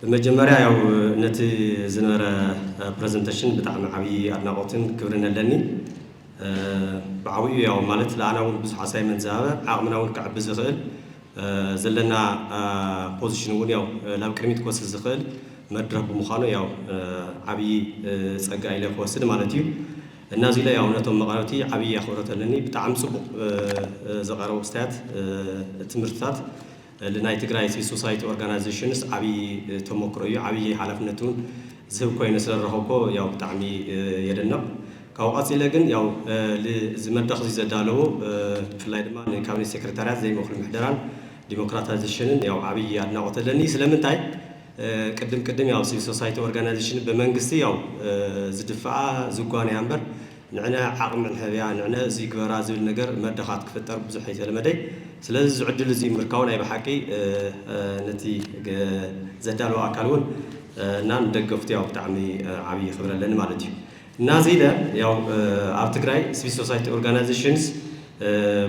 ብመጀመርያ ያው ነቲ ዝነበረ ፕረዘንቴሽን ብጣዕሚ ዓብዪ ኣድናቖትን ክብርን ኣለኒ። ብዓብኡ ያው ማለት ለኣና እውን ብዙሕ ኣሳይመንት ዝሃበ ዓቕምና እውን ክዕቢ ዝኽእል ዘለና ፖዚሽን እውን ያው ናብ ቅድሚት ክወስድ ዝኽእል መድረኽ ብምዃኑ ያው ዓብዪ ጸጋ ኢለ ክወስድ ማለት እዩ። እና እዚ ላይ ያው ነቶም መቕረብቲ ዓብዪ ኣኽብሮት ኣለኒ። ብጣዕሚ ጽቡቕ ዝቐረቡ ክስታያት ትምህርትታት ንናይ ትግራይ ሲቪል ሶሳይቲ ኦርጋናይዜሽንስ ዓብዪ ተሞክሮ እዩ፣ ዓብዪ ሓላፍነት እውን ዝህብ ኮይኑ ስለዝረኸብኮ ያው ብጣዕሚ የደንቕ። ካብኡ ቀፂለ ግን ያው እዚ መድረኽ እዚ ዘዳለዉ ብፍላይ ድማ ንካቢኔት ሴክሬታርያት ዘይምእኩል ምሕደራን ዲሞክራታይዜሽንን ያው ዓብዪ ኣድናቖት ኣለኒ። ስለምንታይ ቅድም ቅድም ያው ሲቪል ሶሳይቲ ኦርጋናይዜሽን ብመንግስቲ ያው ዝድፍኣ ዝጓነያ እምበር ንዕነ ዓቕሚ ንሕብያ ንዕነ እዚ ግበራ ዝብል ነገር መድረኻት ክፍጠር ብዙሕ ኣይተለመደይ። ስለዚ እዚ ዕድል እዚ ምርካቡ ናይ ብሓቂ ነቲ ዘዳለወ ኣካል እውን እና ንደገፍቱ ያው ብጣዕሚ ዓብዪ ክብሪ ኣለኒ ማለት እዩ። እና እዚ ኢለ ያው ኣብ ትግራይ ሲቪል ሶሳይቲ ኦርጋናይዜሽንስ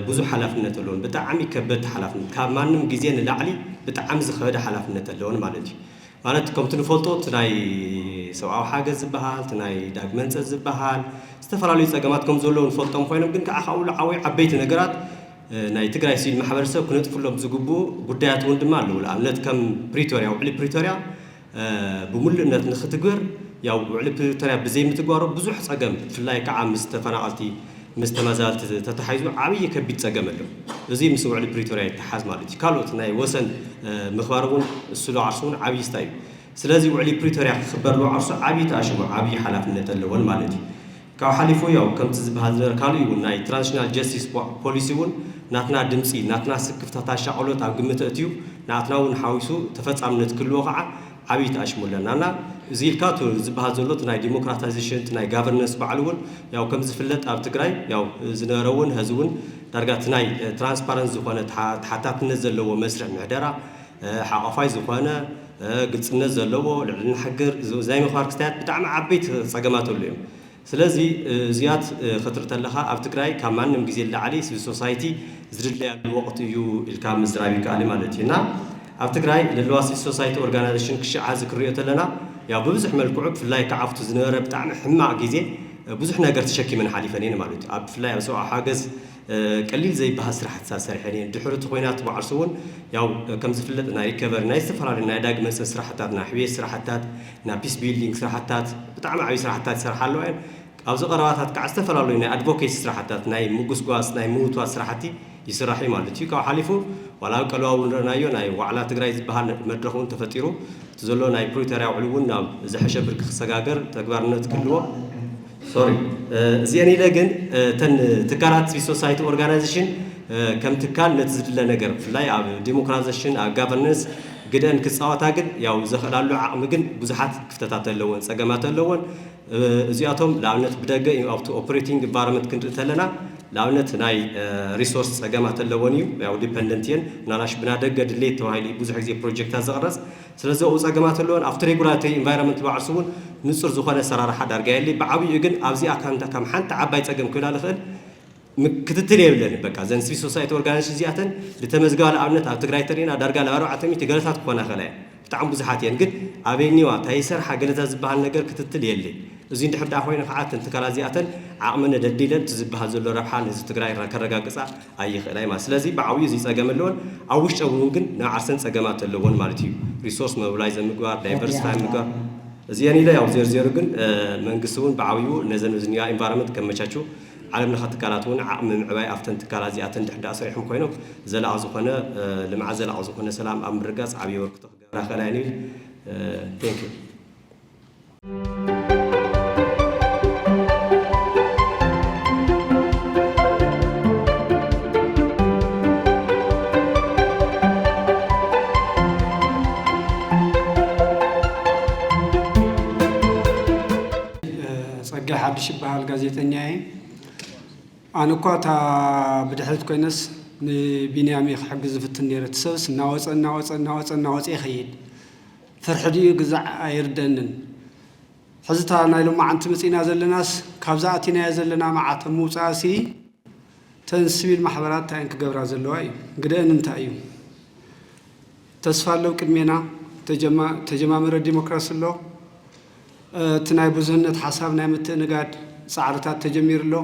ብዙሕ ሓላፍነት ኣለዎን፣ ብጣዕሚ ከበድቲ ሓላፍነት፣ ካብ ማንም ግዜ ንላዕሊ ብጣዕሚ ዝኸበደ ሓላፍነት ኣለዎን ማለት እዩ። ማለት ከምቲ ንፈልጦ እቲ ናይ ሰብኣዊ ሓገዝ ዝበሃል፣ እቲ ናይ ዳግመ ህንፀት ዝበሃል ዝተፈላለዩ ፀገማት ከም ዘለዉ ንፈልጦም ኮይኖም ግን ከዓ ካብኡ ዝዓበዩ ዓበይቲ ነገራት ናይ ትግራይ ሲቪል ማሕበረሰብ ክነጥፍሎም ዝግብኡ ጉዳያት እውን ድማ ኣለዉ። ንኣብነት ከም ፕሪቶርያ፣ ውዕሊ ፕሪቶርያ ብሙሉእነት ንክትግበር ያው ውዕሊ ፕሪቶርያ ብዘይምትግባሩ ብዙሕ ፀገም ብፍላይ ከዓ ምስ ተፈናቐልቲ ምስ ተመዛበልቲ ተተሓሒዙ ዓብዪ ከቢድ ፀገም ኣሎ። እዚ ምስ ውዕሊ ፕሪቶርያ ይተሓዝ ማለት እዩ። ካልኦት ናይ ወሰን ምኽባር እውን እሱ ዓርሱ እውን ዓብዪ ስታ እዩ። ስለዚ ውዕሊ ፕሪቶርያ ክኽበር ዓርሱ ዓብዪ ተኣሽሙ ዓብዪ ሓላፍነት ኣለዎን ማለት እዩ። ካብ ሓሊፉ ያው ከምቲ ዝበሃል ዝነበረ ካልእ እውን ናይ ትራንዚሽናል ጀስቲስ ፖሊሲ እውን ናትና ድምፂ ናትና ስክፍታታ ሻቐሎት ኣብ ግምት ኣእትዩ ናትና እውን ሓዊሱ ተፈፃምነት ክህልዎ ከዓ ዓብዪ ተኣሽሙ ኣለና እና እዚ ኢልካ እቲ ዝበሃል ዘሎ እቲ ናይ ዲሞክራታይዜሽን እቲ ናይ ጋቨርነንስ ባዕሉ እውን ያው ከም ዝፍለጥ ኣብ ትግራይ ያው ዝነበረ እውን ሀዚ እውን ዳርጋ እቲ ናይ ትራንስፓረንት ዝኾነ ተሓታትነት ዘለዎ መስርሕ ምሕደራ ሓቋፋይ ዝኾነ ግልፅነት ዘለዎ ልዕልና ሕግር ናይ ምኽባር ክስታያት ብጣዕሚ ዓበይቲ ፀገማት ኣሎ እዮም። ስለዚ እዚያት ክትርኢ ተለኻ ኣብ ትግራይ ካብ ማንም ግዜ ንላዕሊ ሲቪል ሶሳይቲ ዝድለያሉ ወቕቲ እዩ ኢልካ ምዝራብ ይከኣል ማለት እዩ እና ኣብ ትግራይ ለለዋ ሲቪል ሶሳይቲ ኦርጋናይዜሽን ክሽዓ ዝክሪኦ ተለና ያው ብብዙሕ መልክዑ ብፍላይ ከዓ ኣብቲ ዝነበረ ብጣዕሚ ሕማቕ ግዜ ብዙሕ ነገር ተሸኪመን ሓሊፈን እየን ማለት እዩ። ኣብ ብፍላይ ኣብ ሰብኣዊ ሓገዝ ቀሊል ዘይበሃል ስራሕትታት ሰሪሐን እየን። ድሕሪ እቲ ኮይናት ባዕርሱ እውን ያው ከም ዝፍለጥ ናይ ሪከቨሪ ናይ ዝተፈላለዩ ናይ ዳግመ ህንፀት ስራሕትታት ናይ ሕውየት ስራሕትታት ናይ ፒስ ቢልዲንግ ስራሕትታት ብጣዕሚ ዓብዪ ስራሕትታት ይሰርሓ ኣለዋ እየን። ኣብዚ ቀረባታት ከዓ ዝተፈላለዩ ናይ ኣድቮኬሲ ስራሕትታት ናይ ምጉስጓስ ናይ ምውትዋት ስራሕቲ ይስራሕ እዩ ማለት እዩ። ካብ ሓሊፉ ዋላ ኣብ ቀልዋ እውን ረእናዮ ናይ ዋዕላ ትግራይ ዝበሃል መድረኽ እውን ተፈጢሩ እቲ ዘሎ ናይ ፕሪቶርያ ውዕል እውን ናብ ዝሐሸ ብርኪ ክሰጋገር ተግባርነት ክህልዎ ሶሪ እዚአን ኢለ ግን እተን ትካላት ሲቪል ሶሳይቲ ኦርጋናይዜሽን ከም ትካል ነቲ ዝድለ ነገር ብፍላይ ኣብ ዲሞክራታይዜሽን ኣብ ጋቨርነንስ ግደን ክፃወታ ግን ያው ዘኽእላሉ ዓቕሚ ግን ብዙሓት ክፍተታት ኣለዎን ፀገማት ኣለዎን። እዚኣቶም ንኣብነት ብደገ ኣብቲ ኦፕሬቲንግ ኢንቫይሮንመንት ክንርኢ ተለና ንኣብነት ናይ ሪሶርስ ፀገማት ኣለዎን እዩ ያው ዲፐንደንት እየን ምናልባሽ ብናደገ ድሌት ተባሂሉ ብዙሕ ግዜ ፕሮጀክታት ዝቕረፅ ስለዚ ኣብኡ ፀገማት ኣለዎን ኣብቲ ሬጉላቶሪ ኢንቫይሮንመንት ባዕሱ እውን ንፁር ዝኾነ ኣሰራርሓ ዳርጋ የለይ ብዓብኡ ግን ኣብዚኣ ከም ሓንቲ ዓባይ ፀገም ክብላ ዝኽእል ክትትል የብለን በቃ እዘን ሲቪል ሶሳይቲ ኦርጋናይዜሽን እዚኣተን ዝተመዝገባ ንኣብነት ኣብ ትግራይ ተሪእና ዳርጋ ናብ ኣርባዕተ ሚእቲ ገለታት ክኾና ይኽእላ እየን ብጣዕሚ ብዙሓት እየን ግን ኣበይ እኒዋ እንታይ ይሰርሓ ገለታት ዝበሃል ነገር ክትትል የለይ እዚ እንድሕር ደኣ ኮይኑ ከዓ እተን ትካላት እዚኣተን ዓቕመን ደልዲለን እቲ ዝበሃል ዘሎ ረብሓ ንህዝቢ ትግራይ ከረጋግፃ ኣይኽእላ እዩ ማለት ስለዚ ብዓብዩ እዚ ፀገም ኣለወን ኣብ ውሽጠ እውን ግን ናይ ዓርሰን ፀገማት ኣለወን ማለት እዩ resource mobilize ምግባር diversify ምግባር እዚአን ኢለ ያው ዜርዜሩ ግን መንግስቲ እውን ብዓብዩ ነዘን ዝኒኣ environment ከመቻቹ ዓለም ለኸ ትካላት እውን ዓቕሚ ምዕባይ ኣብተን ትካላት እዚኣተን ድሕዳ ሰሪሖም ኮይኖም ዘላቒ ዝኾነ ልምዓት ዘላቒ ዝኾነ ሰላም ኣብ ምርጋፅ ዓብዪ ኣበርክቶ ክገብራ ይኽእላ እየን ኢል thank you ጸጋይ ሓድሽ ይበሃል፣ ጋዜጠኛ እየ። ኣነ እኳ እታ ብድሕሪት ኮይነስ ንቢንያም እየ ክሕግዝ ዝፍትን ነይረ። እቲ ሰብስ እናወጸ እናወጸ እናወጸ እናወጸ ይኸይድ። ፍርሒ ድዩ ግዛዕ ኣይርደንን። ሕዚ እታ ናይ ሎማዓንቲ መጺእና ዘለናስ ካብዛ ኣቲናዮ ዘለና መዓት ኣብ ምውጻእሲ እተን ስቪል ማሕበራት እንታይ እየን ክገብራ ዘለዋ እዩ? ግደአን እንታይ እዩ? ተስፋ ኣሎ ቅድሜና? ተጀማመረ ዲሞክራሲ ኣሎ። እቲ ናይ ብዙህነት ሓሳብ ናይ ምትእንጋድ ፃዕርታት ተጀሚሩ ኣሎ።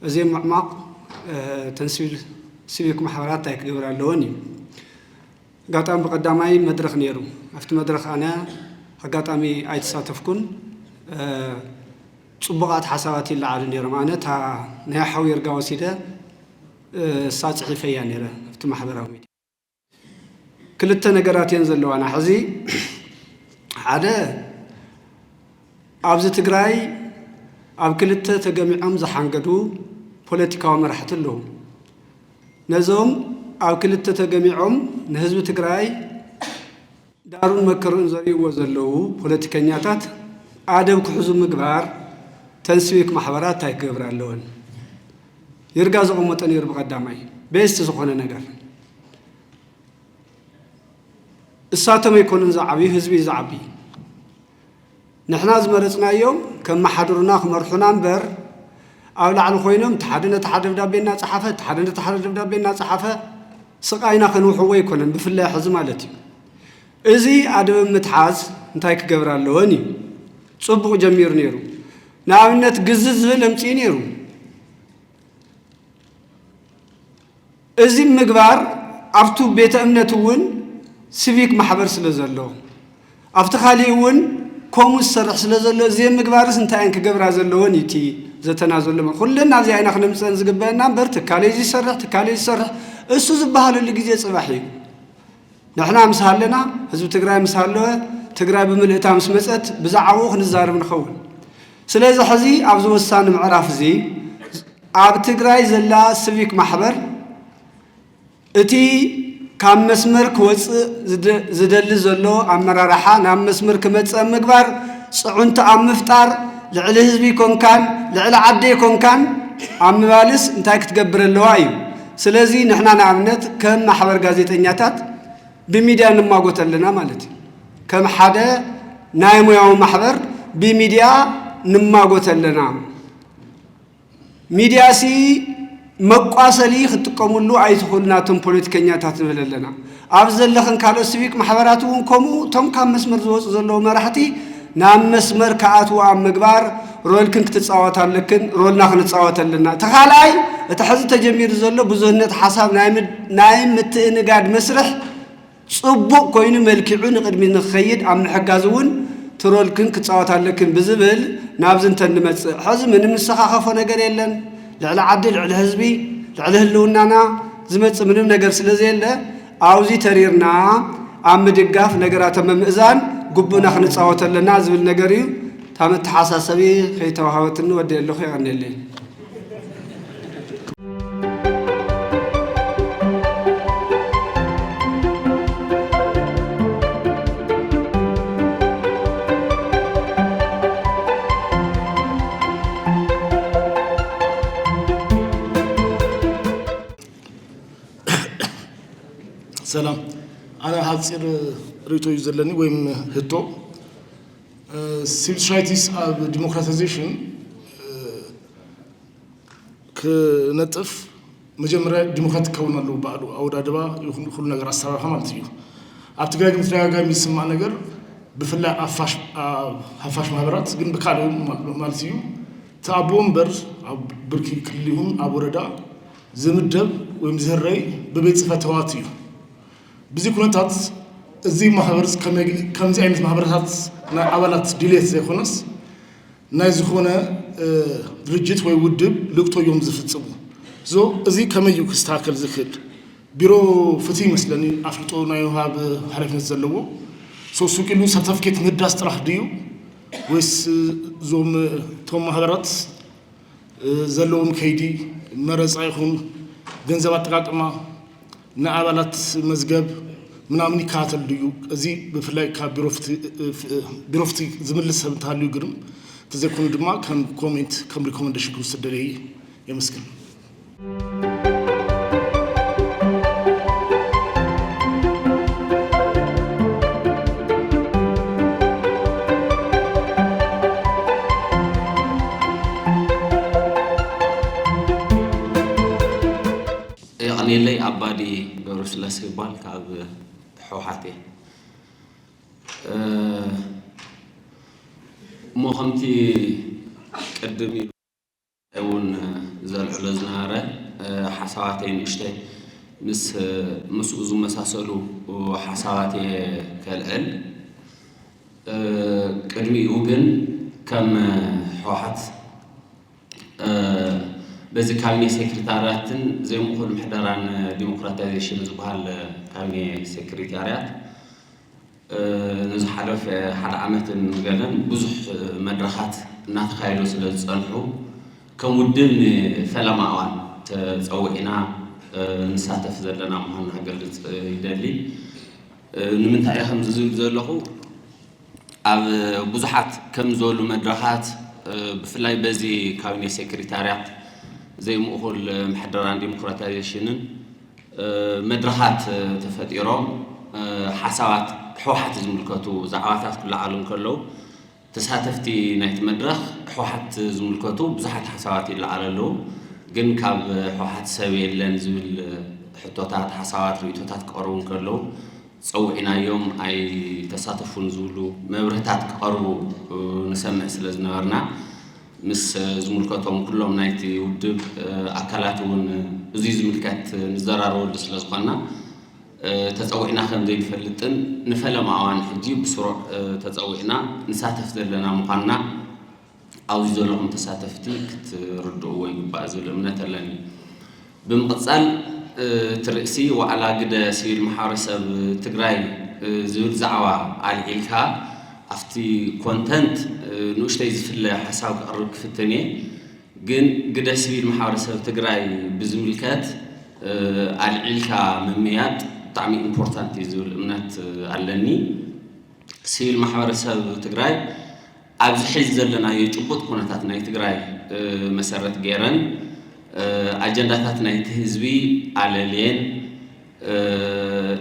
እዚ ምዕማቕ እተን ሲቪክ ማሕበራት እንታይ ክገብር ኣለወን እዩ። ኣጋጣሚ ብቐዳማይ መድረኽ ነይሩ። ኣብቲ መድረኽ ኣነ ኣጋጣሚ ኣይተሳተፍኩን። ፅቡቓት ሓሳባት ይለዓሉ ነይሮም። ኣነ እታ ናይ ሓዊ እርጋ ወሲደ እሳ ፅሒፈያ ነይረ ኣብቲ ማሕበራዊ ሚድያ። ክልተ ነገራት እየን ዘለዋና ሕዚ። ሓደ፣ ኣብዚ ትግራይ ኣብ ክልተ ተገሚዖም ዝሓንገዱ ፖለቲካዊ መራሕቲ ኣለዉ። ነዞም ኣብ ክልተ ተገሚዖም ንህዝቢ ትግራይ ዳሩን መከሩን ዘርእይዎ ዘለዉ ፖለቲከኛታት ኣደብ ክሕዙ ምግባር ተን ሲቪክ ማሕበራት እንታይ ክገብር ኣለወን? ይርጋ ዘቐመጦ ነይሩ ብቐዳማይ ቤስት ዝኾነ ነገር። እሳቶም ኣይኮኑን ዝዓብዩ፣ ህዝቢ እዩ ዝዓቢ። ንሕና ዝመረፅናዮም ከመሓድሩና ክመርሑና እምበር ኣብ ላዕሊ ኮይኖም እቲ ሓደ ነቲ ሓደ ደብዳቤ እናፀሓፈ እቲ ሓደ ነቲ ሓደ ደብዳቤ እናፀሓፈ ስቓይና ከንውሕዎ ኣይኮነን፣ ብፍላይ ሕዚ ማለት እዩ። እዚ ኣደብ ምትሓዝ እንታይ ክገብር ኣለወን እዩ። ፅቡቕ ጀሚሩ ነይሩ። ንኣብነት ግዚ ዝብል ኣምፅኡ ነይሩ። እዚ ምግባር ኣብቱ ቤተ እምነት እውን ሲቪክ ማሕበር ስለ ዘሎ ኣብቲ ካሊእ እውን ከምኡ ዝሰርሕ ስለ ዘሎ እዚ ምግባርስ እንታይ እየን ክገብራ ዘለወን እዩ እቲ ዘተና ዘሎ። ኩለን ኣብዚ ዓይና ክነምፀን ዝግበአና እምበር ትካለይ ዝሰርሕ ትካለይ ዝሰርሕ እሱ ዝበሃለሉ ግዜ ፅባሕ እዩ። ንሕና ምስ ሃለና ህዝቢ ትግራይ ምስ ሃለወ ትግራይ ብምልእታ ምስ መፀት ብዛዕባኡ ክንዛረብ ንኸውን። ስለዚ ሕዚ ኣብዚ ወሳኒ ምዕራፍ እዚ ኣብ ትግራይ ዘላ ሲቪክ ማሕበር እቲ ካብ መስመር ክወፅእ ዝደሊ ዘሎ ኣመራርሓ ናብ መስመር ክመፅእ ኣብ ምግባር ፅዕንቶ ኣብ ምፍጣር ልዕሊ ህዝቢ ይኮንካን ልዕሊ ዓዲ ይኮንካን ኣብ ምባልስ እንታይ ክትገብር ኣለዋ እዩ። ስለዚ ንሕና ንኣብነት ከም ማሕበር ጋዜጠኛታት ብሚድያ ንማጎት ኣለና ማለት እዩ። ከም ሓደ ናይ ሙያዊ ማሕበር ብሚድያ ንማጎት ኣለና። ሚድያ ሲ መቋሰሊ ክትጥቀምሉ ኣይትኽእሉ ናቶም ፖለቲከኛታት ንብል ኣለና። ኣብ ዘለኽን ካልኦት ሲቪክ ማሕበራት እውን ከምኡ እቶም ካብ መስመር ዝወፁ ዘለዉ መራሕቲ ናብ መስመር ክኣትዉ ኣብ ምግባር ሮልክን ክትፃወት ኣለክን፣ ሮልና ክንፃወት ኣለና። እቲ ካልኣይ እቲ ሕዚ ተጀሚሩ ዘሎ ብዙህነት ሓሳብ ናይ ምድ- ናይ ምትእንጋድ መስርሕ ፅቡቕ ኮይኑ መልኪዑ ንቕድሚት ንክኸይድ ኣብ ምሕጋዝ እውን ትሮልክን ክፃወት ኣለክን ብዝብል ናብዚ እንተንመፅእ ሕዚ ምንም ንሰኻኸፎ ነገር የለን። ልዕሊ ዓዲ ልዕሊ ህዝቢ ልዕሊ ህልውናና ዝመፅእ ምንም ነገር ስለ ዘየለ ኣብዚ ተሪርና ኣብ ምድጋፍ ነገራት ኣብ ምምእዛን ግቡእና ክንፃወት ኣለና ዝብል ነገር እዩ። እታ መተሓሳሰቢ ከይተዋሃበትኒ ወደ ኣለኹ የቐንየለይ። ሰላም፣ ኣነ ሓፂር ርእቶ እዩ ዘለኒ ወይም ህቶ። ሲቪል ሶሳይቲስ ኣብ ዲሞክራታይዜሽን ክነጥፍ መጀመርያ ዲሞክራቲክ ክኸውን ኣለዎ። ባዕሉ ኣወዳድባ ይኹን ኩሉ ነገር ኣሰራርሓ ማለት እዩ። ኣብ ትግራይ ግን ተደጋጋሚ ዝስማዕ ነገር ብፍላይ ኣብ ፋሽ- ኣብ ሃፋሽ ማህበራት ግን ብካልእ እውን ማ- ማለት እዩ እቲ ኣቦ ወንበር ኣብ ብርኪ ክልል ይኹን ኣብ ወረዳ ዝምደብ ወይም ዝህረይ ብቤት ፅሕፈት ህወሓት እዩ። ብዚ ኩነታት እዚ ማህበር ከመይ- ከምዚ ዓይነት ማህበረታት ናይ ኣባላት ድሌት ዘይኮነስ ናይ ዝኾነ ድርጅት ወይ ውድብ ልእክቶ እዮም ዝፍፅሙ። ዞ እዚ ከመይ እዩ ክስተካከል ዝኽእል? ቢሮ ፍትሒ ይመስለኒ ኣፍልጦ ናይ ውሃብ ሓላፍነት ዘለዎ። ሶ ሱቅ ኢሉ ሰርተፍኬት ምህዳስ ጥራሕ ድዩ ወይስ እዞም እቶም ማህበራት ዘለዎም ከይዲ መረፃ ይኹን ገንዘብ ኣጠቃቅማ ንኣባላት መዝገብ ምናምን ይከታተል ድዩ? እዚ ብፍላይ ካብ ቢሮ ፍትሒ ዝምልስ ሰብ እንተሃልዩ ግርም፣ እንተዘይኮኑ ድማ ከም ኮሜንት ከም ሪኮመንዴሽን ክውሰድ ደልየ እየ። የመስግን። የቐንየለይ። ኣባዲ ገብረስላሴ ይባል ካብ ሕወሓት እየ። እሞ ከምቲ ቅድም ኢሉ እውን ዘልዕሎ ዝነበረ ሓሳባተይ ንእሽተይ ምስ ምስኡ ዝመሳሰሉ ሓሳባት እየ ከልዕል። ቅድሚኡ ግን ከም ህወሓት በዚ ካቢኔ ሴክሬታርያትን ዘይምእኩል ምሕደራን ዲሞክራታይዜሽን ዝበሃል ካቢኔ ሴክሬታርያት ንዝሓለፈ ሓደ ዓመትን ገለን ብዙሕ መድረኻት እናተኻየዱ ስለ ዝፀንሑ ከም ውድብ ንፈለማ እዋን ተፀዊዕና ንሳተፍ ዘለና ምዃንና ክገልፅ ይደሊ። ንምንታይ እየ ከምዚ ዝብል ዘለኹ? ኣብ ብዙሓት ከም ዝበሉ መድረኻት ብፍላይ በዚ ካቢኔ ሴክሬታርያት ዘይምእኩል ምሕደራን ዲሞክራታይዜሽንን መድረኻት ተፈጢሮም ሓሳባት ህወሓት ዝምልከቱ ዛዕባታት ክለዓሉ እንከለዉ ተሳተፍቲ ናይቲ መድረኽ ህወሓት ዝምልከቱ ብዙሓት ሓሳባት ይለዓሉ ኣለዉ። ግን ካብ ህወሓት ሰብ የለን ዝብል ሕቶታት፣ ሓሳባት፣ ርእይቶታት ክቐርቡ እንከለዉ ጸዊዕናዮም ኣይተሳተፉን ዝብሉ መብርህታት ክቐርቡ ንሰምዕ ስለ ዝነበርና ምስ ዝምልከቶም ኩሎም ናይቲ ውድብ ኣካላት እውን እዙይ ዝምልከት ንዘራረበሉ ስለ ዝኾንና ተጸዊዕና ከም ዘይንፈልጥን ንፈለማ እዋን ሕጂ ብስሩዕ ተጸዊዕና ንሳተፍ ዘለና ምዃንና ኣብዚ ዘለኹም ተሳተፍቲ ክትርድእዎ ይግባእ ዝብል እምነት ኣለኒ። ብምቕጻል እቲ ርእሲ ዋዕላ ግደ ሲቪል ማሕበረሰብ ትግራይ ዝብል ዛዕባ ኣልዒልካ ኣብቲ ኮንተንት ንኡሽተይ ዝፍለ ሓሳብ ከቕርብ ክፍትን እየ። ግን ግደ ሲቪል ማሕበረሰብ ትግራይ ብዝምልከት ኣልዒልካ ምምያጥ ብጣዕሚ ኢምፖርታንት እዩ ዝብል እምነት ኣለኒ። ሲቪል ማሕበረሰብ ትግራይ ኣብዚ ሕዚ ዘለናዮ ጭቡጥ ኩነታት ናይ ትግራይ መሰረት ገይረን ኣጀንዳታት ናይቲ ህዝቢ ኣለልየን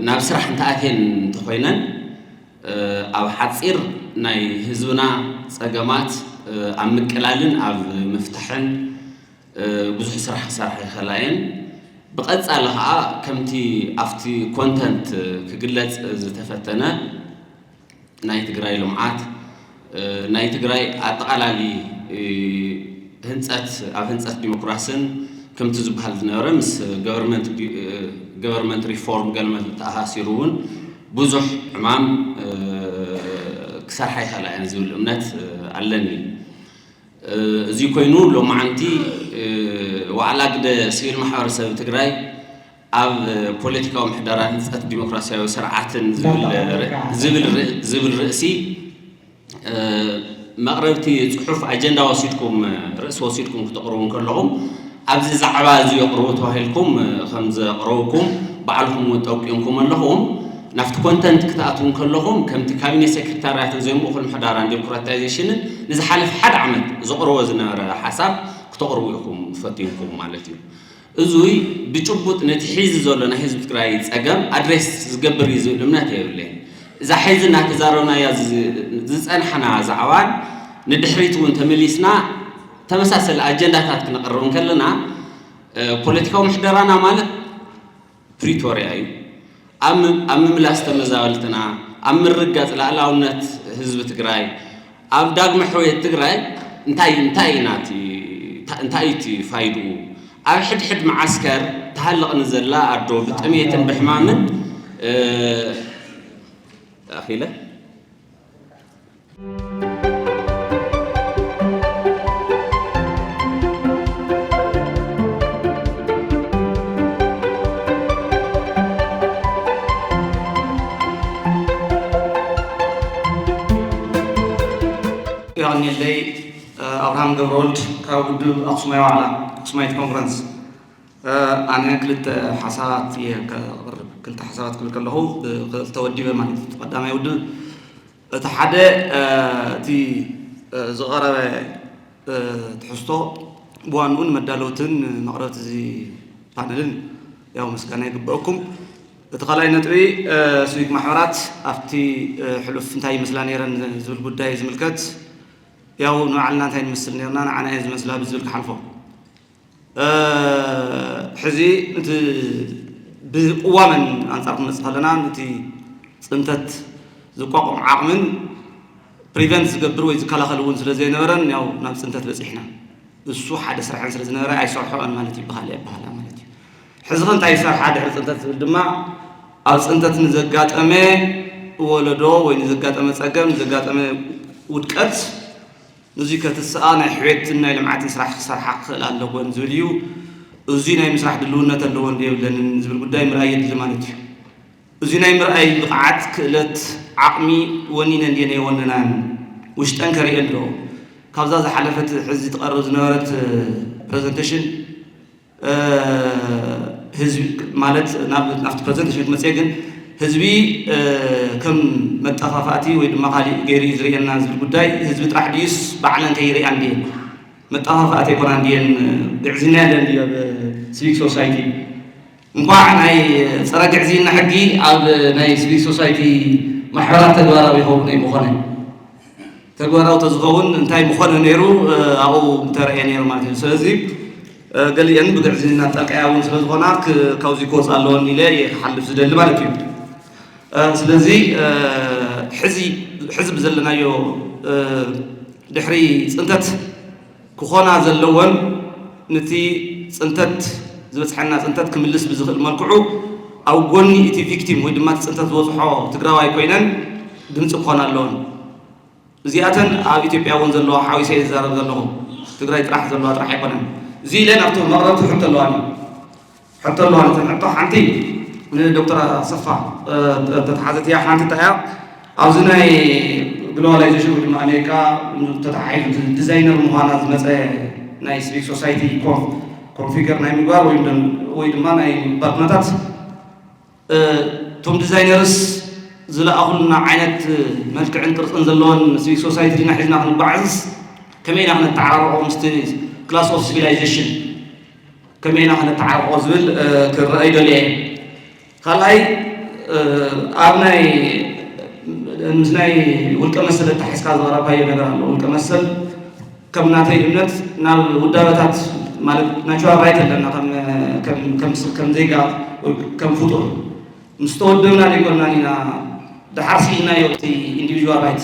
ናብ ስራሕ እንተኣትየን እንተኾይነን ኣብ ሓፂር ናይ ህዝብና ፀገማት ኣብ ምቅላልን ኣብ ምፍታሕን ብዙሕ ስራሕ ክሰርሓ ይኽእላ እየን። ብቐፃሊ ከዓ ከምቲ ኣብቲ ኮንተንት ክግለፅ ዝተፈተነ ናይ ትግራይ ልምዓት ናይ ትግራይ ኣጠቓላሊ ህንፀት ኣብ ህንፀት ዲሞክራስን ከምቲ ዝበሃል ዝነበረ ምስ ገቨርንመንት ሪፎርም ገልመ ተኣሳሲሩ እውን ብዙሕ ዕማም ክሰርሓ ይኽእላ እየን ዝብል እምነት ኣለኒ። እዚ ኮይኑ ሎማዓንቲ ዋዕላ ግደ ሲቪል ማሕበረሰብ ትግራይ ኣብ ፖለቲካዊ ምሕደራ ህንፀት ዲሞክራሲያዊ ስርዓትን ዝብል ርእሲ መቕረብቲ ፅሑፍ ኣጀንዳ ወሲድኩም ርእሲ ወሲድኩም ክተቕርቡ እንከለኹም ኣብዚ ዛዕባ እዚ የቕርቡ ተባሂልኩም ከም ዘቕረብኩም ባዕልኹም እውን ጠቂምኩም ኣለኹም። ናብቲ ኮንተንት ክትኣትዉ እንከለኹም ከምቲ ካቢኔ ሴክሬታርያትን ዘይምእኩል ምሕዳራን ዲሞክራታይዜሽንን ንዝሓለፈ ሓደ ዓመት ዘቕርቦ ዝነበረ ሓሳብ ክተቕርቡ ኢኹም ፈቲንኩም ማለት እዩ። እዙይ ብጭቡጥ ነቲ ሒዚ ዘሎ ናይ ህዝቢ ትግራይ ፀገም ኣድሬስ ዝገብር እዩ ዝብል እምነት የብለይን። እዛ ሒዚ እናተዛረብናያ ዝፀናሕና ዛዕባን ንድሕሪት እውን ተመሊስና ተመሳሰሊ ኣጀንዳታት ክነቕርብ እንከለና ፖለቲካዊ ምሕደራና ማለት ፕሪቶርያ እዩ። ኣብ ምምላስ ተመዛበልትና፣ ኣብ ምርጋፅ ልኣላውነት ህዝቢ ትግራይ፣ ኣብ ዳግመ ሕውየት ትግራይ እንታይ እንታይ ኢና እቲ እንታይ እዩ እቲ ፋይድኡ? ኣብ ሕድሕድ መዓስከር ተሃልቕኒ ዘላ ኣዶ ብጥሜትን ብሕማምን ኣኺለ የቐንየለይ ኣብርሃም ገብረወልድ ካብ ውድብ ኣክሱማይ ዋዕላ ኣክሱማይት ኮንፈረንስ። ኣነ ክልተ ሓሳባት እየ ከቕርብ። ክልተ ሓሳባት ክብል ከለኹ ብክልተ ወዲበ ማለት እዩ። ቀዳማይ ውድብ እቲ ሓደ እቲ ዝቐረበ ትሕዝቶ ብዋንኡ ንመዳለውትን መቕረብቲ እዚ ፓነልን ያው ምስጋና ይግበአኩም። እቲ ካልኣይ ነጥቢ ስዊክ ማሕበራት ኣብቲ ሕሉፍ እንታይ ይመስላ ነይረን ዝብል ጉዳይ ዝምልከት ያው ንባዕልና እንታይ ንመስል ነርና ንዓና እየን ዝመስላ ብዝብል ክሓልፎ ሕዚ እቲ ብቅዋመን ኣንፃር ክንመፅእ ከለና ነቲ ፅንተት ዝቋቋም ዓቕምን ፕሪቨንት ዝገብር ወይ ዝከላኸል እውን ስለ ዘይነበረን ያው ናብ ፅንተት በፂሕና። እሱ ሓደ ስራሕን ስለ ዝነበረ ኣይሰርሖን ማለት ይበሃል ኣይበሃላ ማለት እዩ። ሕዚ ከ እንታይ ይሰርሓ ድሕሪ ፅንተት ዝብል ድማ ኣብ ፅንተት ንዘጋጠመ ወለዶ ወይ ንዘጋጠመ ፀገም ንዘጋጠመ ውድቀት ንዙይ ከትስኣ ናይ ሕዌትን ናይ ልምዓትን ስራሕ ክሰርሓ ክኽእል ኣለወን ዝብል እዩ። እዙይ ናይ ምስራሕ ድልውነት ኣለወን ዶ የብለንን ዝብል ጉዳይ ምርኣይ የድሊ ማለት እዩ። እዙይ ናይ ምርኣይ ብቕዓት፣ ክእለት፣ ዓቕሚ ወኒነን ድየን ኣይወነናን ውሽጠን ከርእየን ዶ? ካብዛ ዝሓለፈት ሕዚ ትቐርብ ዝነበረት ፕረዘንቴሽን ህዝቢ ማለት ናብቲ ፕረዘንቴሽን ክመፅእ ግን ህዝቢ ከም መጠፋፋእቲ ወይ ድማ ካሊእ ገይሩ እዩ ዝርእየና ዝብል ጉዳይ ህዝቢ ጥራሕ ድዩስ ባዕለን ከይርእያ እንድየን መጠፋፋእቲ ኣይኮና እንድየን ግዕዝና የለን ድዩ ኣብ ሲቪክ ሶሳይቲ እንኳዕ ናይ ፀረ ግዕዝና ሕጊ ኣብ ናይ ሲቪክ ሶሳይቲ ማሕበራት ተግባራዊ ይኸውን ኣይምኾነ ተግባራዊ ተዝኸውን እንታይ ምኾነ ነይሩ ኣብኡ ምተረእየ ነይሩ ማለት እዩ። ስለዚ ገሊአን ብግዕዝና ጠልቀያ እውን ስለዝኾና ካብዚ ክወፅ ኣለወን ኢለ እየ ክሓልፍ ዝደሊ ማለት እዩ። ስለዚ ሕዚ ብዘለናዮ ድሕሪ ፅንተት ክኾና ዘለወን ንቲ ፅንተት ዝበፅሐና ፅንተት ክምልስ ብዝኽእል መልክዑ ኣብ ጎኒ እቲ ቪክቲም ወይ ድማ እቲ ፅንተት ዝበፅሖ ትግራዋይ ኮይነን ድምፂ ክኾና ኣለወን። እዚኣተን ኣብ ኢትዮጵያ እውን ዘለዋ ሓዊሰ እየ ዝዛረብ ዘለኹ። ትግራይ ጥራሕ ዘለዋ ጥራሕ ኣይኮነን። እዚ ኢለ ናብቲ መቕረብቲ ሕቶ ኣለዋኒ ሕቶ ኣለዋኒ እተን ሕቶ ሓንቲ ንዶክተር ኣሰፋ ተተሓዘት እያ። ሓንቲ እንታይ እያ ኣብዚ ናይ ግሎባላይዜሽን ወይ ድማ ኣሜሪካ ተተሓሒዙ ዲዛይነር ምዃና ዝመፀ ናይ ሲቪክ ሶሳይቲ ኮንፊገር ናይ ምግባር ወይ ድማ ናይ ምግባር ኩነታት እቶም ዲዛይነርስ ዝለኣኹልና ዓይነት መልክዕን ቅርፅን ዘለዎን ሲቪክ ሶሳይቲ ዲና ሒዝና ክንጓዓዝስ ከመይ ኢና ክነተዓራርቆ ምስቲ ክላስ ኦፍ ሲቪላይዜሽን ከመይ ኢና ክነተዓርቆ ዝብል ክረኣይ ደልየ እየ። ካልኣይ ኣብ ናይ ምስ ናይ ውልቀ መሰል ኣተሓሒዝካ ዘቕረብካዮ ነገር ኣሎ። ውልቀ መሰል ከም ናተይ እምነት ናብ ውዳበታት ማለት ናቹራል ራይት ኣለና ከም ዜጋ ከም ፍጡር ምስ ተወደብና ዘይኮንናን ኢና ደሓር ስኢናዮ እቲ ኢንዲቪጁዋል ራይት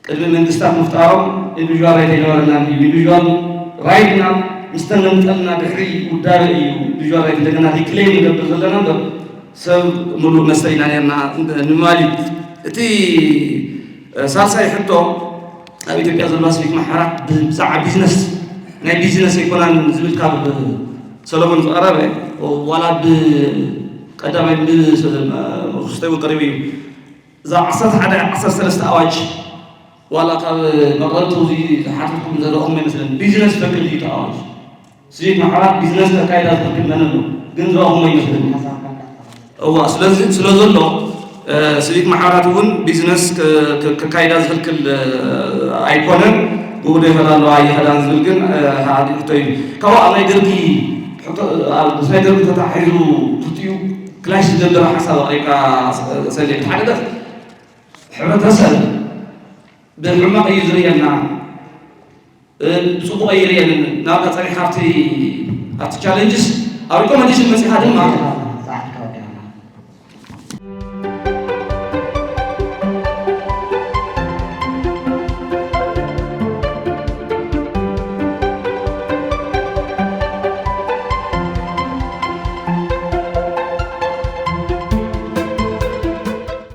ቅድሚ መንግስታት ምፍጣሮም ኢንዲቪጁዋል ራይት ኣይነበረናን እዩ። ኢንዲቪጁዋል ራይትና ምስ ተገንጠልና ድሕሪ ውዳበ እዩ ኢንዲቪጁዋል ራይት እንደገና ሪክሌም ንገብር ዘለና እምበር ሰብ ሙሉእ መሰል ኢና ነርና ንምባል እዩ። እቲ ሳልሳይ ሕቶ ኣብ ኢትዮጵያ ዘለዋ ሲቪክ ማሕበራት ብዛዕባ ቢዝነስ ናይ ቢዝነስ ኣይኮናን ዝብል ካብ ሰለሞን ዝቐረበ ዋላ ብቀዳማይ ብክስተ እውን ቀሪቡ እዩ። እዛ ዓሰርተ ሓደ ዓሰርተ ሰለስተ ኣዋጅ ዋላ ካብ መቕረብቲ እዚ ዝሓተትኩም ዘረኹም ኣይመስለን ቢዝነስ ፈቅድ እዩ ኣዋጅ ሲቪክ ማሕበራት ቢዝነስ ተካይዳ ዝኽክል መን ኣሎ ግን ዝረኹም ኣይመስለን እዋ ስለዚ ስለ ዘሎ ሲቪክ ማሕበራት እውን ቢዝነስ ከካይዳ ዝኽልክል ኣይኮነን ብኡ ዶ ይኸዳ ኣለዋ ኣይኸዳን ዝብል ግን ሓደ ሕቶ እዩ ካብኡ ኣብ ናይ ደርጊ ናይ ደርጊ ተታሒዙ ክልቲኡ ክላሽ ዝገብር ሓሳብ ኣቕሪብካ ሰሌ ሓደ ሕብረተሰብ ብሕማቕ እዩ ዝርእየና፣ ብፅቡቕ ኣይርእየንን። ናብታ ፀኒሕካ ኣብቲ ኣብቲ ቻለንጅስ ኣብ ሪኮመንዴሽን መፂኻ ድማ